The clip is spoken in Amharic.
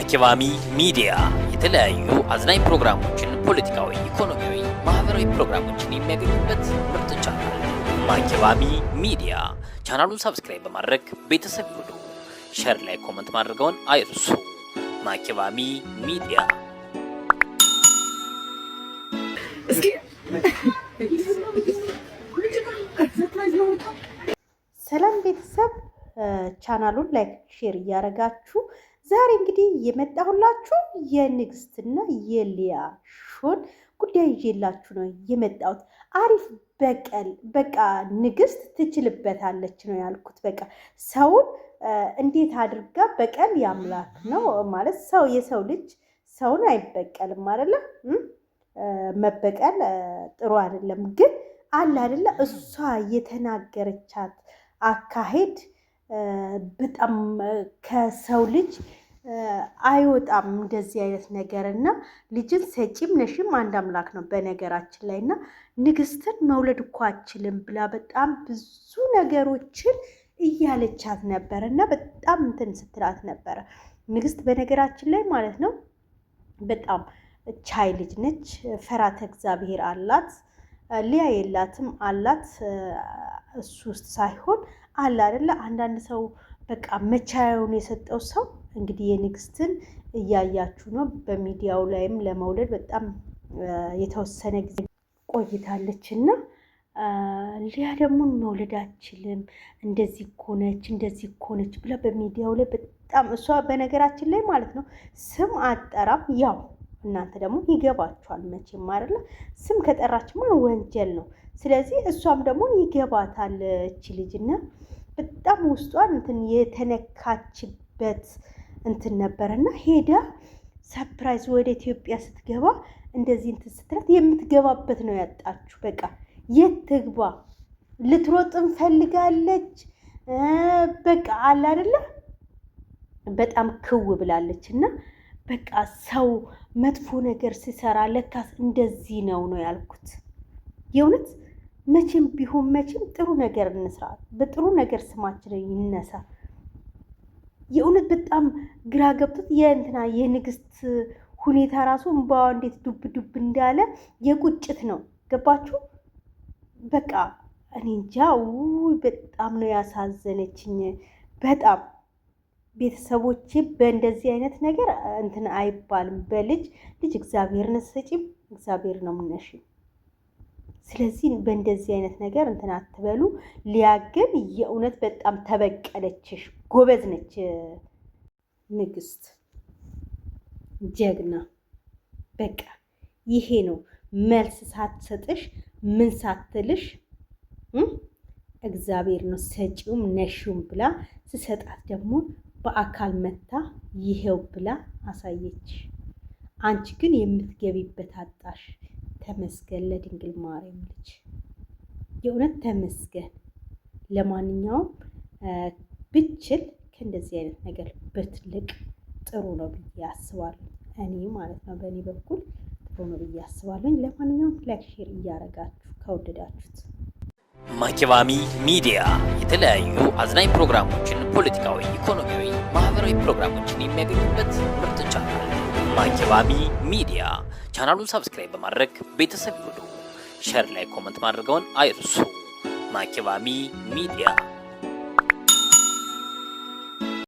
ማኪባሚ ሚዲያ የተለያዩ አዝናኝ ፕሮግራሞችን፣ ፖለቲካዊ፣ ኢኮኖሚያዊ፣ ማህበራዊ ፕሮግራሞችን የሚያገኙበት ምርጥ ቻናል ማኪባሚ ሚዲያ። ቻናሉን subscribe በማድረግ ቤተሰብ ይሁኑ። Share like comment ማድረግዎን አይርሱ። ማኪባሚ ሚዲያ። ሰላም ቤተሰብ፣ ቻናሉን like share እያደረጋችሁ ዛሬ እንግዲህ የመጣሁላችሁ የንግስትና የሊያ ሾን ጉዳይ ይዤላችሁ ነው የመጣሁት። አሪፍ በቀል በቃ ንግስት ትችልበታለች ነው ያልኩት። በቃ ሰውን እንዴት አድርጋ በቀል ያምላክ ነው ማለት ሰው የሰው ልጅ ሰውን አይበቀልም አይደለ? መበቀል ጥሩ አይደለም። ግን አለ አይደለ? እሷ የተናገረቻት አካሄድ በጣም ከሰው ልጅ አይወጣም እንደዚህ አይነት ነገር እና ልጅን ሰጪም ነሽም አንድ አምላክ ነው በነገራችን ላይ። እና ንግስትን መውለድ እኮ አችልም ብላ በጣም ብዙ ነገሮችን እያለቻት ነበረ እና በጣም እንትን ስትላት ነበረ። ንግስት በነገራችን ላይ ማለት ነው በጣም ቻይ ልጅ ነች። ፈራተ እግዚአብሔር አላት። ሊያ የላትም አላት እሱ ውስጥ ሳይሆን አለ አይደለ አንዳንድ ሰው በቃ መቻያውን የሰጠው ሰው እንግዲህ የንግስትን እያያችሁ ነው። በሚዲያው ላይም ለመውለድ በጣም የተወሰነ ጊዜ ቆይታለች እና ሊያ ደግሞ መውለድ አችልም እንደዚህ እኮ ነች እንደዚህ እኮ ነች ብላ በሚዲያው ላይ በጣም እሷ በነገራችን ላይ ማለት ነው ስም አጠራም። ያው እናንተ ደግሞ ይገባችኋል መቼም አይደለ? ስም ከጠራችማ ወንጀል ነው። ስለዚህ እሷም ደግሞ ይገባታል እቺ ልጅና በጣም ውስጧን እንትን የተነካችበት እንትን ነበረ እና ሄዳ surprise ወደ ኢትዮጵያ ስትገባ እንደዚህ እንትን ስትላት የምትገባበት ነው ያጣችሁ። በቃ የት ትግባ? ልትሮጥ እንፈልጋለች። በቃ አለ አይደለ በጣም ክው ብላለች። እና በቃ ሰው መጥፎ ነገር ሲሰራ ለካስ እንደዚህ ነው ነው ያልኩት የእውነት መቼም ቢሆን መቼም ጥሩ ነገር እንስራ፣ በጥሩ ነገር ስማችን ይነሳ። የእውነት በጣም ግራ ገብቶት የእንትና የንግስት ሁኔታ ራሱ እንባዋ እንዴት ዱብ ዱብ እንዳለ የቁጭት ነው። ገባችሁ? በቃ እኔ እንጃ። ውይ በጣም ነው ያሳዘነችኝ። በጣም ቤተሰቦቼ በእንደዚህ አይነት ነገር እንትን አይባልም። በልጅ ልጅ እግዚአብሔርን ሰጪም እግዚአብሔር ነው የምነሽም። ስለዚህ በእንደዚህ አይነት ነገር እንትን አትበሉ። ሊያ ግን የእውነት በጣም ተበቀለችሽ። ጎበዝ ነች ንግስት፣ ጀግና። በቃ ይሄ ነው መልስ ሳትሰጥሽ ምን ሳትልሽ እግዚአብሔር ነው ሰጪውም ነሺውም ብላ ስሰጣት ደግሞ በአካል መታ ይሄው ብላ አሳየች። አንቺ ግን የምትገቢበት አጣሽ። ተመስገን ለድንግል ማርያም ልጅ የእውነት ተመስገን። ለማንኛውም ብችል ከእንደዚህ አይነት ነገር ብትልቅ ጥሩ ነው ብዬ አስባለሁ። እኔ ማለት ነው በእኔ በኩል ጥሩ ነው ብዬ አስባለሁ። ለማንኛውም like፣ share እያረጋችሁ ከወደዳችሁት ማኪባሚ ሚዲያ የተለያዩ አዝናኝ ፕሮግራሞችን፣ ፖለቲካዊ፣ ኢኮኖሚያዊ፣ ማህበራዊ ፕሮግራሞችን የሚያገኙበት ምርጥ ቻናል ማኪባሚ ሚዲያ። ቻናሉን subscribe በማድረግ ቤተሰብ ይሁኑ። Share like comment ማድረግዎን አይርሱ። ማኪባሚ ሚዲያ።